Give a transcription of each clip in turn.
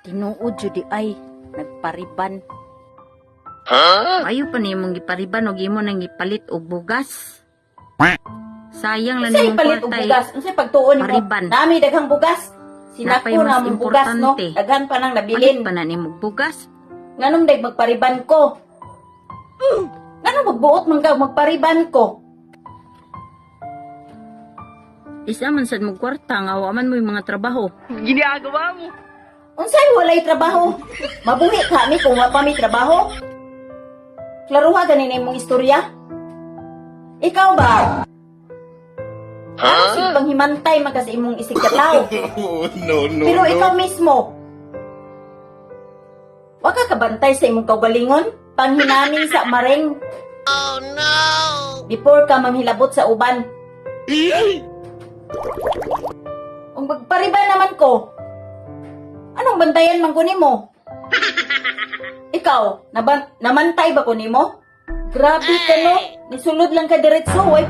Tinuod jud di ay nagpariban. Ayo pa nimo gipariban og imo nang gipalit og bugas. Sayang lang Unsay nimong palit og kwarta eh. bugas? Unsay pagtuon nimo? Pariban. Nami daghang bugas. Napay Sinako mas na mong bugas, no? importante. Daghan pa nang Palit nabilin. pa na nimo bugas. Nganong day magpariban ko? Nganong magbuot man ka magpariban ko? Isa man sad mo kwarta nga wa man mo yung mga trabaho. Unsay walay trabaho? Mabuhi kami kung wa pa may trabaho? Klaruha gani na imong istorya? Ikaw ba? Huh? Sig panghimantay man ka sa imong isig kataw. Oh, no, no, Pero no. ikaw mismo, wa ka kabantay sa imong kaugalingon, panghinamin sa mareng. Oh no! Before ka manghilabot sa uban. Kung magpariba naman ko, anong bantayan man ko nimo? Ikaw, namantay ba ko nimo? Grabe ka, no, nisulod lang ka diretso, way,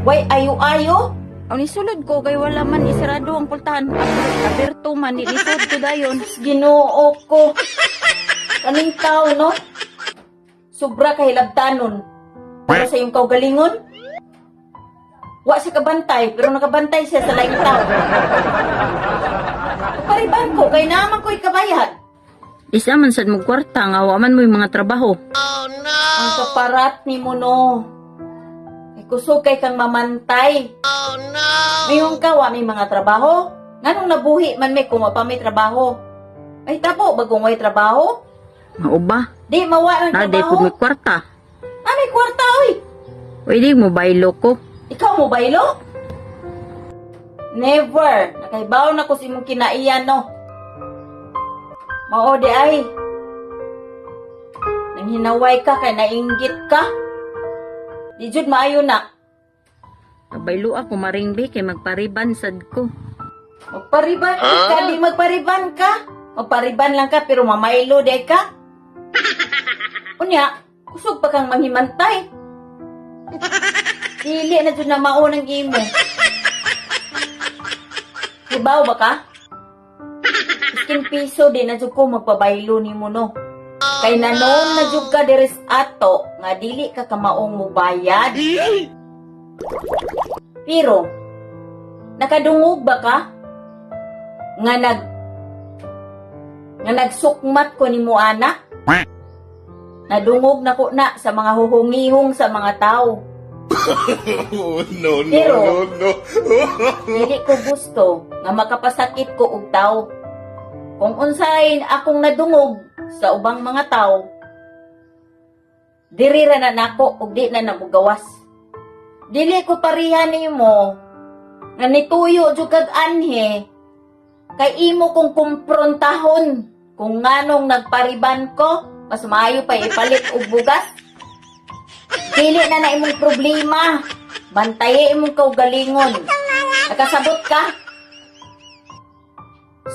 way ayo-ayo. Ang nisulod ko kay wala man isarado ang pultahan. Aberto man nilisod ko dayon. Ginoo ko. Kaning tao, no? Sobra kahilabtanon. Pero sa iyong kaugalingon, wa siya kabantay, pero nakabantay siya sa laing tao. Pariban ko, kay naman ko'y kabayad. Isa man sad mo kwarta nga wa man mo yung mga trabaho. Ang kaparat ni mo, no. Ay, kusog kay kang mamantay. Oh, no! Mayon ka, wa may mga trabaho. Nganong nabuhi man may kung wa pa may trabaho. Ay, tapo, bagong way trabaho. Mao ba? Di, mawa ng Na day trabaho. pud may kwarta. Ah, may kwarta, oy. Pwede mo baylo ko. Ikaw mo baylo? Never. Nakaibaw na ko sa imong kinaiyan, no. Mao di ay. Nang hinaway ka kay nainggit ka. Di jud maayo na. Kabaylo ako maringbe kay magpariban sad ko. Magpariban ka, di magpariban ka. Magpariban lang ka pero mamaylo di ay ka. Unya, kusog pa kang manghimantay. Dili na jud na mao ng imo. Hibaw ba ka? Iskin piso di na jud ko magpabaylo nimo, no. Kay nanon na jud ka diri sa ato nga dili ka kamaong mubayad. Pero nakadungog ba ka nga nagsukmat ko nimo ana? Nadungog na ko na sa mga huhungihong sa mga tao. Oh, no, no, Pero- no, no. Dili ko gusto nga makapasakit ko og tao. Kung unsay akong nadungog sa ubang mga tao, diri ra na nako ug di na namugawas. Dili ko pareha nimo nga nituyo jud kag anhe kay imo kong kumprontahon kung nganong nagpariban ko, mas maayo pa ipalit og bugas. Dili na na imong problema. Bantaye imong kaugalingon. Nakasabot ka?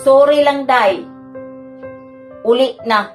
Sorry lang, day. Uli na.